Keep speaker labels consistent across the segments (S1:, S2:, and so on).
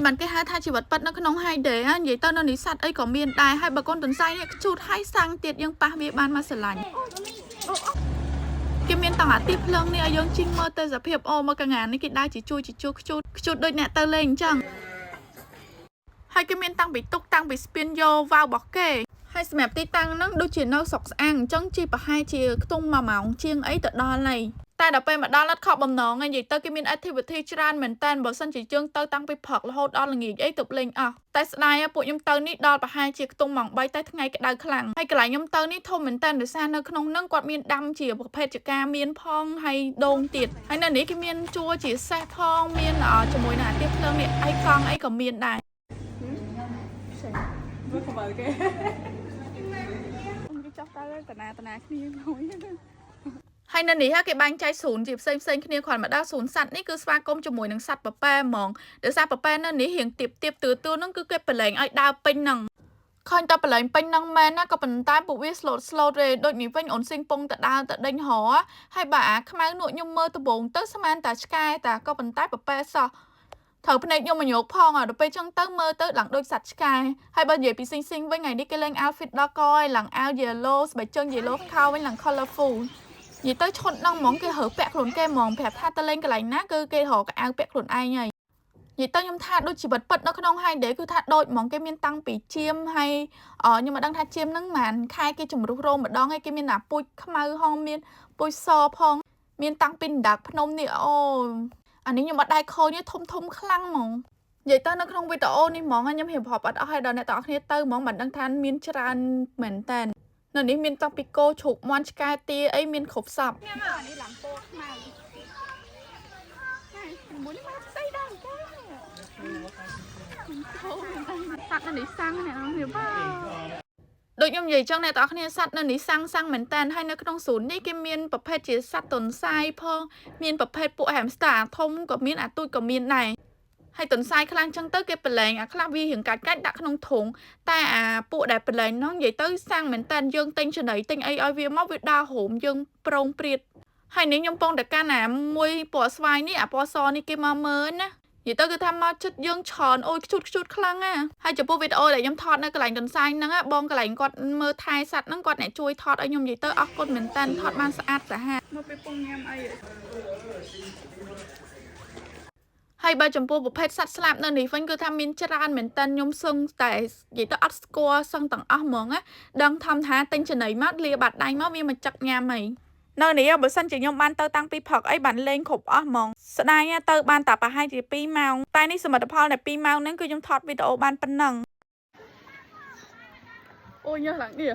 S1: បានគេហៅថាជីវិតពិតនៅក្នុង Hay Day និយាយទៅនៅនេះសត្វអីក៏មានដែរហើយបើកូនទន្សាយនេះខ្ជូតហើយសាំងទៀតយើងប៉ះវាបានមកស្រឡាញ់គេមានតង់អាទិភ្លើងនេះឲ្យយើងជីងមើលទេសភាពអូមកកងាននេះគេដើរជាជួយជាជួខ្ជូតខ្ជូតដូចអ្នកទៅលេងអញ្ចឹងហើយគេមានតាំងពីទុកតាំងពីស្ពានយោវ៉ាវរបស់គេហើយសម្រាប់ទីតាំងហ្នឹងដូចជានៅស្រុកស្អាងអញ្ចឹងជីប្រហែលជាខ្ទង់1ម៉ោងជាងអីទៅដល់ហើយតែដល់ពេលមកដល់អត់ខកបំណងឯងនិយាយទៅគេមាន activity ច្រើនមែនតើបើសិនជាយើងទៅតាំងពីព្រឹករហូតដល់ល្ងាចអីទៅលេងអស់តែស្ដាយពួកខ្ញុំទៅនេះដល់ប្រហែលជាខ្ទង់ម៉ោង3តែថ្ងៃក្តៅខ្លាំងហើយកន្លែងខ្ញុំទៅនេះធំមែនតើដោយសារនៅក្នុងហ្នឹងគាត់មានដាំជាប្រភេទចការមានផងហើយដូងទៀតហើយនៅនេះគេមានជួរជាសេះផងមានជាមួយនឹងអាទិភ្លើងនេះអីកង់អីក៏មានដែរ
S2: មើលក្បាលគេ
S3: គេចុះទៅតាណាតាណាគ្នាហើយ
S1: ហើយនៅនេះហ่ะគេបែងចែកស្រូនជាផ្សេងផ្សេងគ្នាគ្រាន់មកដល់ស្រូនសัตว์នេះគឺស្វាគមន៍ជាមួយនឹងសัตว์ប្រពែហ្មងដោយសារប្រពែនៅនេះរៀងទៀបទៀបទឿទឿហ្នឹងគឺគេប្រឡែងឲ្យដើរពេញហ្នឹងឃើញតែប្រឡែងពេញហ្នឹងមែនណាក៏ប៉ុន្តែពួកវា slow slow ទេដូចនេះវិញអូនស៊ីងពងទៅដើរទៅដេញរហើយបើអាខ្មៅនោះខ្ញុំមើលដំបងទៅស្មានតែឆ្កែតាក៏ប៉ុន្តែប្រពែសោះត្រូវភ្នែកខ្ញុំមកញោកផងដល់ពេលចឹងទៅមើលទៅឡើងដូចសត្វឆ្កែហើយបើនិយាយពីស៊ីងស៊ីងវិញថ្ងៃនេះគេលេង outfit ដល់កហើយឡើងអាវ yellow ស្បែកជើង yellow ខោវិញឡើង colorful និយាយទៅឈុតហ្នឹងហ្មងគេរើពាក់ខ្លួនគេហ្មងប្រាប់ថាទៅលេងកន្លែងណាគឺគេរកកៅអៅពាក់ខ្លួនឯងហើយនិយាយទៅខ្ញុំថាដូចជីវិតពិតនៅក្នុង Hay Day គឺថាដូចហ្មងគេមានតាំងពីជាមហើយខ្ញុំមិនដឹងថាជាមហ្នឹងប៉ុន្មានខែគេជំរុះរោមម្ដងហើយគេមានអាពូជខ្មៅហងមានពូជសផងមានតាំងពីដណ្ដើកភ្នំនេះអូអានេះខ្ញុំអត់ដែរឃើញទេធំធំខ្លាំងហ្មងនិយាយទៅនៅក្នុងវីដេអូនេះហ្មងខ្ញុំរៀបរាប់អត់អស់ហើយដល់អ្នកទាំងអស់គ្នាទៅហ្មងមិនដឹងថាមានច្រើនមែនតើនៅនេះមានតាំងពីគោជ្រូកមាន់ឆ្កែទាអីមានគ្រប់សព
S3: អានេះឡើងពណ៌ខ្មៅហើយមួយនេះមកស្អីដែរចាសត្វនៅនេះសាំងអ្នកនរគ្នាបាទ
S1: ដូចខ្ញុំនិយាយចឹងអ្នកទាំងអស់គ្នាសត្វនៅនេះសាំងសាំងមែនតើហើយនៅក្នុងស្រូននេះគេមានប្រភេទជាសត្វទន្សាយផងមានប្រភេទពួក hamster អាធំក៏មានអាទូចក៏មានដែរហើយទន្សាយខ្លាំងចឹងទៅគេប្រឡែងអាខ្លះវារៀងកាច់កាច់ដាក់ក្នុងធុងតែអាពួកដែលប្រឡែងហ្នឹងនិយាយទៅសាំងមែនតើយើងទិញចំណីទិញអីឲ្យវាមកវាដើរហូមយើងប្រងព្រាតហើយនេះខ្ញុំពងតែកាន់អាមួយពណ៌ស្វាយនេះអាពណ៌សនេះគេមកមើលណានិយាយទៅគឺថាមកចិត្តយើងច្រើនអូយខ្ជូតខ្ជូតខ្លាំងណាហើយចំពោះវីដេអូដែលខ្ញុំថតនៅកន្លែងទន្សាយហ្នឹងណាបងកន្លែងគាត់មើលថែសត្វហ្នឹងគាត់អ្នកជួយថតឲ្យខ្ញុំនិយាយទៅអរគុណមែនតើថតបានស្អាតសាហាវ
S3: មកពេលពងញ៉ាំអី
S1: ហើយបើចំពោះប្រភេទសត្វស្លាបនៅនេះវិញគឺថាមានច្រើនមែនតើខ្ញុំសឹងតែនិយាយទៅអត់ស្គាល់សឹងទាំងអស់ហ្មងណាដឹងធម្មថាទិញចំណីមកលាបាត់ដៃមកវាមកចឹកញ៉ាំហីនៅនេះបើសិនជាខ្ញុំបានទៅតាំងពីព្រឹកអីបានលេងគ្រប់អស់ហ្មងស្ដាយណាទៅបានតែប្រហែលជា2ម៉ោងតែនេះសមិទ្ធផលនៃ2ម៉ោងហ្នឹងគឺខ្ញុំថតវីដេអូបានប៉ុណ្ណឹង
S3: អូញ៉ាំឡើងនេះ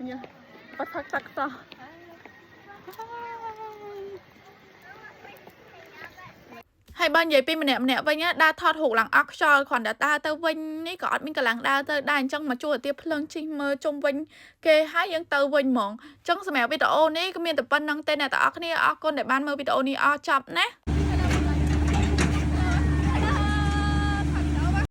S3: ញ៉ាំបាត់ផាក់តាក់ត
S1: ហើយបើនិយាយពីម្នាក់ម្នាក់វិញណាដើរថតរូបឡើងអស់ខ្យល់គ្រាន់តែដើរទៅវិញនេះក៏អត់មានកម្លាំងដើរទៅដែរអញ្ចឹងមកជួលអាទៀភ្លើងជិះមើលជុំវិញគេហើយយើងទៅវិញហ្មងអញ្ចឹងសម្រាប់វីដេអូនេះក៏មានតែប៉ុណ្្នឹងទេអ្នកទាំងអស់គ្នាអរគុណដែលបានមើលវីដេអូនេះអស់ចប់ណា។